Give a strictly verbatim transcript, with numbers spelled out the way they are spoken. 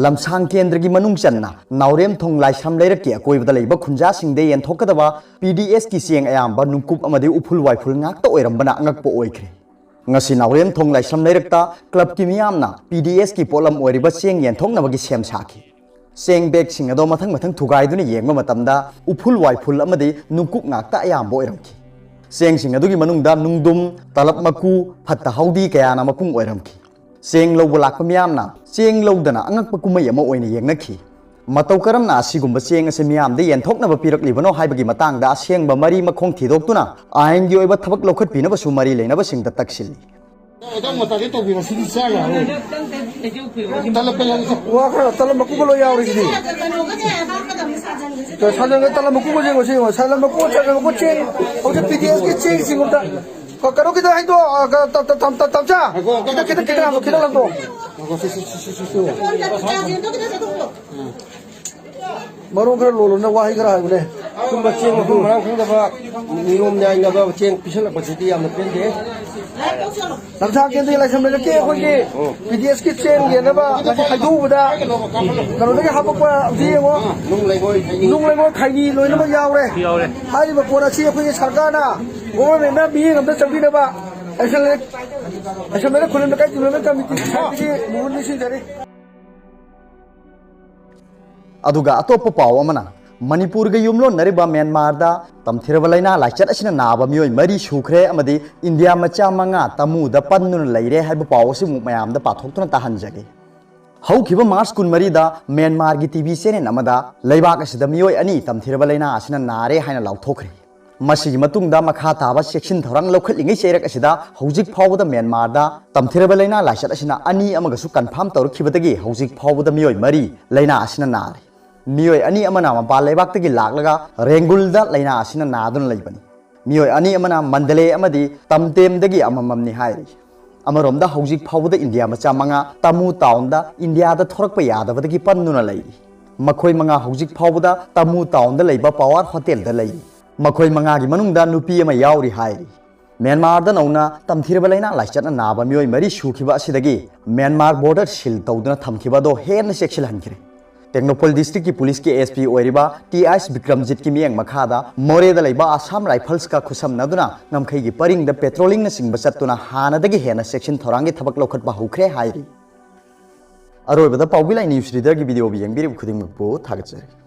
ꯂꯝꯁꯥꯡ ꯀꯦꯟꯗ꯭ꯔꯒꯤ ꯃꯅꯨꯡ ꯆꯟꯅ ꯅꯥꯎꯔꯦꯝꯊꯣꯡ ꯂꯥꯏꯁ꯭ꯔꯝ ꯂꯩꯔꯛꯀꯤ ꯑꯀꯣꯏꯕꯗ ꯂꯩꯕ ꯈꯨꯟꯖꯥꯁꯤꯡꯗ ꯌꯦꯟꯊꯣꯛꯀꯗꯕ P D S ꯀꯤ ꯆꯦꯡ ꯑꯌꯥꯝꯕ ꯅꯨꯡꯀꯨꯞ ꯑꯃꯗꯤ ꯎꯐꯨꯜ ꯋꯥꯏꯐꯨꯜ ꯉꯥꯛꯇ ꯑꯣꯏꯔꯝꯕꯅ ꯑꯉꯛꯄ ꯑꯣꯏꯈ꯭ꯔꯦ꯫ ꯉꯁꯤ ꯅꯥꯎꯔꯦꯝꯊꯣꯡ ꯂꯥꯏꯁ꯭ꯔꯝ ꯂꯩꯔꯛꯇ club ꯀꯤ ꯃꯤꯌꯥꯝꯅ P D S ꯀꯤ ꯄꯣꯠꯂꯝ ꯑꯣꯏꯔꯤꯕ ꯆꯦꯡ ꯌꯦꯟꯊꯣꯛꯅꯕꯒꯤ ꯁꯦꯝ ꯁꯥꯈꯤ꯫ ꯆꯦꯡ bag ꯁꯤꯡ ꯑꯗꯣ ꯃꯊꯪ ꯃꯊꯪ ꯊꯨꯒꯥꯏꯗꯨꯅ ꯌꯦꯡꯕ ꯃꯇꯝꯗ ꯎꯐꯨꯜ ꯋꯥꯏꯐꯨꯜ ꯑꯃꯗꯤ ꯅꯨꯡꯀꯨꯞ ꯉꯥꯛꯇ ꯑꯌꯥꯝꯕ ꯑꯣꯏꯔꯝꯈꯤ꯫ ꯆꯦꯡꯁꯤꯡ ꯑꯗꯨꯒꯤ ꯃꯅꯨꯡꯗ ꯅꯨꯡꯗꯨꯝ, ꯇꯂꯞ ꯃꯀꯨ, ꯐꯠꯇ ꯍꯥꯎꯗꯤ ꯀꯌꯥꯅ ꯃꯄꯨꯡ ꯑꯣꯏꯔꯝꯈꯤ꯫ ꯆꯦꯡ ꯂꯧꯕ ꯂꯥꯛꯄ ꯃꯤꯌꯥꯝꯅ ꯆꯦꯡ ꯂꯧꯗꯅ ꯑꯉꯛꯄ ꯀꯨꯝꯍꯩ ꯑꯃ ꯑꯣꯏꯅ ꯌꯦꯡꯅꯈꯤ꯫ ꯃꯇꯧ ꯀꯔꯝꯅ ꯑꯁꯤꯒꯨꯝꯕ ꯆꯦꯡ ꯑꯁꯤ ꯃꯤꯌꯥꯝꯗ ꯌꯦꯟꯊꯣꯛꯅꯕ ꯄꯤꯔꯛꯂꯤꯕꯅꯣ ꯍꯥꯏꯕꯒꯤ ꯃꯇꯥꯡꯗ ꯑꯁꯦꯡꯕ ꯃꯔꯤ ꯃꯈꯣꯡ ꯊꯤꯗꯣꯛꯇꯨꯅ ꯑꯥꯏꯟꯒꯤ ꯑꯣꯏꯕ ꯊꯕꯛ ꯂꯧꯈꯠꯄꯤꯅꯕꯁꯨ ꯃꯔꯤ ꯂꯩꯅꯕꯁꯤꯡꯗ ꯇꯛꯁꯤꯜꯂꯤ꯫ ꯑꯗꯣꯝ ꯃꯇꯥꯗꯤ ꯇꯧꯕꯤꯔꯣ, ꯁꯤꯗꯤ ꯆꯥ ꯌꯥꯔꯣꯏ꯫ ꯇꯂꯞ ꯀꯩ ꯌꯥꯎꯔꯤ? ꯋꯥ ꯈꯔ ꯇꯂꯞ ꯃꯀꯨꯒ ꯂꯣꯏ ꯌꯥꯎꯔꯤ ꯁꯤꯗꯤ꯫ ꯁꯥꯖꯟꯒ ꯇꯂꯞ ꯃꯀꯨꯒ ꯌꯦꯡꯉꯣ, ꯁꯤ ꯌꯦꯡꯉꯣ꯫ ꯁꯥꯖꯟ ꯃꯀꯨ, ꯁꯥꯖꯟ ꯃꯀꯨ ꯆꯦꯡ, ꯍꯧꯖꯤꯛ P D S ꯀꯤ ꯆꯦꯡꯁꯤꯡ ꯑꯝꯇ꯫ ꯀ-, ꯀꯩꯅꯣ ꯈꯤꯇ ꯍꯥꯏꯗꯣ, ꯑ, ꯀ-, ꯇ-, ꯇ-, ꯇꯝ-, ꯇ-, ꯇꯝꯆꯥ꯫ ꯉꯥꯏꯈꯣ, ꯈꯤꯇ, ꯈꯤꯇ, ꯈꯤꯇ ꯍꯥꯞꯄꯣ, ꯈꯤꯇ ꯂꯪꯊꯣꯛꯑꯣ꯫ ꯉꯥꯏꯈꯣ, ꯁꯤ, ꯁꯤ, ꯁꯤ, ꯁꯤ, ꯁꯤ, ꯁꯤ꯫ ꯃꯔꯣꯟ ꯈꯔ ꯂꯣꯜꯂꯨꯅꯦ, ꯋꯥꯍꯩ ꯈꯔ ꯍꯥꯏꯌꯨꯅꯦ꯫ ꯑꯆꯨꯝꯕ ꯆꯦꯡ ꯃꯐꯝ ꯃꯔꯥꯡ ꯈꯪꯗꯕ, ꯅꯤꯌꯣꯝ ꯅꯥꯏꯅꯕ ꯆꯦꯡ ꯄꯤꯁꯜꯂꯛꯄꯁꯤꯗꯤ ꯌꯥꯝꯅ ꯄꯦꯟꯗꯦ꯫ ꯂꯝꯁꯥꯡ ꯀꯦꯟꯗ꯭ꯔꯒꯤ ꯂꯥꯏꯁ꯭ꯔꯝ ꯂꯩꯔꯛꯀꯤ ꯑꯩꯈꯣꯏꯒꯤ P D S ꯀꯤ ꯆꯦꯡ ꯌꯦꯟꯅꯕ ꯉꯁꯤ ꯍꯥꯏꯗꯣꯛꯎꯕꯗ ꯀꯩꯅꯣꯗꯒꯤ ꯍꯥꯄꯛꯄ ꯑꯝꯇ ꯌꯦꯡꯉꯣ꯫ ꯅꯨꯡ ꯂꯩꯉꯣꯏ ꯈꯩꯅꯤ꯫ ꯅꯨꯡ ꯂꯩꯉꯣꯏ ꯈꯩꯅꯤ ꯂꯣꯏꯅꯃꯛ ꯌꯥꯎꯔꯦ꯫ ꯌꯥꯎꯔꯦ꯫ ꯍꯥꯏꯔꯤꯕ ꯄꯣꯠ ꯑꯁꯤ ꯑꯩꯈꯣꯏꯒꯤ ꯁꯔꯀꯥꯔꯅ, government ꯅ ꯃꯤꯠꯌꯦꯡ ꯑꯝꯇ ꯆꯪꯕꯤꯅꯕ ꯑꯩꯁꯨ ꯂꯩ-, ꯑꯩꯁꯨ ꯂꯩꯔꯛ ꯈꯨꯂꯦꯝ ꯂꯩꯀꯥꯏ development committee ꯒꯤ ꯁꯥꯏꯠꯇꯒꯤ ꯃꯨꯟꯅ ꯅꯤꯡꯁꯤꯡꯖꯔꯤ꯫ ꯑꯗꯨꯒ ꯑꯇꯣꯞꯄ ꯄꯥꯎ ꯑꯃꯅ, ꯃꯅꯤꯄꯨꯔꯒ ꯌꯨꯝꯂꯣꯟꯅꯔꯤꯕ ꯃ꯭ꯌꯥꯟꯃꯥꯔꯗ ꯇꯝꯊꯤꯔꯕ ꯂꯥꯏꯅꯥ ꯂꯥꯏꯆꯠ ꯑꯁꯤꯅ ꯅꯥꯕ ꯃꯤꯑꯣꯏ ꯃꯔꯤ ꯁꯨꯈ꯭ꯔꯦ ꯑꯃꯗꯤ ꯏꯟꯗꯤꯌꯥ ꯃꯆꯥ ꯃꯉꯥ ꯇꯃꯨꯗ ꯄꯟꯗꯨꯅ ꯂꯩꯔꯦ ꯍꯥꯏꯕ ꯄꯥꯎ ꯑꯁꯤꯃꯨꯛ ꯃꯌꯥꯝꯗ ꯄꯥꯊꯣꯛꯇꯨꯅ ꯇꯥꯍꯟꯖꯒꯦ꯫ ꯍꯧꯈꯤꯕ ꯃꯥꯔꯆ ꯀꯨꯟꯃꯔꯤꯗ ꯃ꯭ꯌꯥꯟꯃꯥꯔꯒꯤ T V channel ꯑꯃꯗ ꯂꯩꯕꯥꯛ ꯑꯁꯤꯗ ꯃꯤꯑꯣꯏ ꯑꯅꯤ ꯇꯝꯊꯤꯔꯕ ꯂꯥꯏꯅꯥ ꯑꯁꯤꯅ ꯅꯥꯔꯦ ꯍꯥꯏꯅ ꯂꯥꯎꯊꯣꯛꯈ꯭ꯔꯦ꯫ ꯃꯁꯤꯒꯤ ꯃꯇꯨꯡꯗ ꯃꯈꯥ ꯇꯥꯕ ꯆꯦꯛꯁꯤꯟ ꯊꯧꯔꯥꯡ ꯂꯧꯈꯠꯂꯤꯉꯩ ꯆꯩꯔꯛ ꯑꯁꯤꯗ ꯍꯧꯖꯤꯛ ꯐꯥꯎꯕꯗ ꯃ꯭ꯌꯥꯟꯃꯥꯔꯗ ꯇꯝꯊꯤꯔꯕ ꯂꯥꯏꯅꯥ ꯂꯥꯏꯆꯠ ꯑꯁꯤꯅ ꯑꯅꯤ ꯑꯃꯒꯁꯨ confirm ꯇꯧꯔꯛꯈꯤꯕꯗꯒꯤ ꯍꯧꯖꯤꯛ ꯐꯥꯎꯕꯗ ꯃꯤꯑꯣꯏ ꯃꯔꯤ ꯂꯥꯏꯅꯥ ꯑꯁꯤꯅ ꯅꯥꯔꯦ꯫ ꯃꯤꯑꯣꯏ ꯑꯅꯤ ꯑꯃꯅ ꯃꯄꯥꯟ ꯂꯩꯕꯥꯛꯇꯒꯤ ꯂꯥꯛꯂꯒ ꯔꯦꯡꯒꯨꯜꯗ ꯂꯥꯏꯅꯥ ꯑꯁꯤꯅ ꯅꯥꯗꯨꯅ ꯂꯩꯕꯅꯤ꯫ ꯃꯤꯑꯣꯏ ꯑꯅꯤ ꯑꯃꯅ ꯃꯟꯗꯂꯦ ꯑꯃꯗꯤ ꯇꯝꯇꯦꯝꯗꯒꯤ ꯑꯃꯃꯝꯅꯤ ꯍꯥꯏꯔꯤ꯫ ꯑꯃꯔꯣꯝꯗ ꯍꯧꯖꯤꯛ ꯐꯥꯎꯕꯗ ꯏꯟꯗꯤꯌꯥ ꯃꯆꯥ ꯃꯉꯥ ꯇꯃꯨ ꯇꯥꯎꯟꯗ ꯏꯟꯗꯤꯌꯥꯗ ꯊꯣꯔꯛꯄ ꯌꯥꯗꯕꯗꯒꯤ ꯄꯟꯗꯨꯅ ꯂꯩꯔꯤ꯫ ꯃꯈꯣꯏ ꯃꯉꯥ ꯍꯧꯖꯤꯛ ꯐꯥꯎꯕꯗ ꯇꯃꯨ ꯇꯥꯎꯟꯗ ꯂꯩꯕ ꯄꯋꯥꯔ ꯍꯣꯇꯦꯜꯗ ꯂꯩꯔꯤ꯫ ꯃꯈꯣꯏ ꯃꯉꯥꯒꯤ ꯃꯅꯨꯡꯗ ꯅꯨꯄꯤ ꯑꯃ ꯌꯥꯎꯔꯤ ꯍꯥꯏꯔꯤ꯫ ꯃ꯭ꯌꯥꯟꯃꯥꯔꯗ ꯅꯧꯅ ꯇꯝꯊꯤꯔꯕ ꯂꯩꯅꯥ ꯂꯥꯏꯆꯠꯅ ꯅꯥꯕ ꯃꯤꯑꯣꯏ ꯃꯔꯤ ꯁꯨꯈꯤꯕ ꯑꯁꯤꯗꯒꯤ ꯃ꯭ꯌꯥꯟꯃꯥꯔ ꯕꯣꯔꯗꯔ ꯁꯤꯜ ꯇꯧꯗꯨꯅ ꯊꯝꯈꯤꯕ ꯑꯗꯣ ꯍꯦꯟꯅ ꯆꯦꯛꯁꯤꯜꯍꯟꯈ꯭ꯔꯦ꯫ ꯇꯦꯡꯅꯧꯄꯜ ꯗꯤꯁꯇ꯭ꯔꯤꯛꯀꯤ ꯄꯨꯂꯤꯁꯀꯤ ꯑꯦꯁ ꯄꯤ ꯑꯣꯏꯔꯤꯕ ꯇꯤ ꯑꯥꯏꯁ ꯕꯤꯀ꯭ꯔꯝꯖꯤꯠꯀꯤ ꯃꯤꯠꯌꯦꯡ ꯃꯈꯥꯗ ꯃꯣꯔꯦꯗ ꯂꯩꯕ ꯑꯁꯥꯝ ꯔꯥꯏꯐꯜꯁꯀ ꯈꯨꯠꯁꯝꯅꯗꯨꯅ ꯉꯝꯈꯩꯒꯤ ꯄꯔꯤꯡꯗ ꯄꯦꯇ꯭ꯔꯣꯂꯤꯡꯅꯆꯤꯡꯕ ꯆꯠꯇꯨꯅ ꯍꯥꯟꯅꯗꯒꯤ ꯍꯦꯟꯅ ꯆꯦꯛꯁꯤꯟ ꯊꯧꯔꯥꯡꯒꯤ ꯊꯕꯛ ꯂꯧꯈꯠꯄ ꯍꯧꯈ꯭ꯔꯦ ꯍꯥꯏꯔꯤ꯫ ꯑꯔꯣꯏꯕꯗ ꯄꯥꯎꯕꯤ ꯂꯥꯏ ꯅ꯭ꯌꯨꯁ ꯔꯤꯗꯔꯒꯤ ꯚꯤꯗꯤꯑꯣꯕꯨ ꯌꯦꯡꯕꯤꯔꯤꯕ ꯈꯨꯗꯤꯡꯃꯛꯄꯨ ꯊꯥꯒꯠꯆꯔꯤ꯫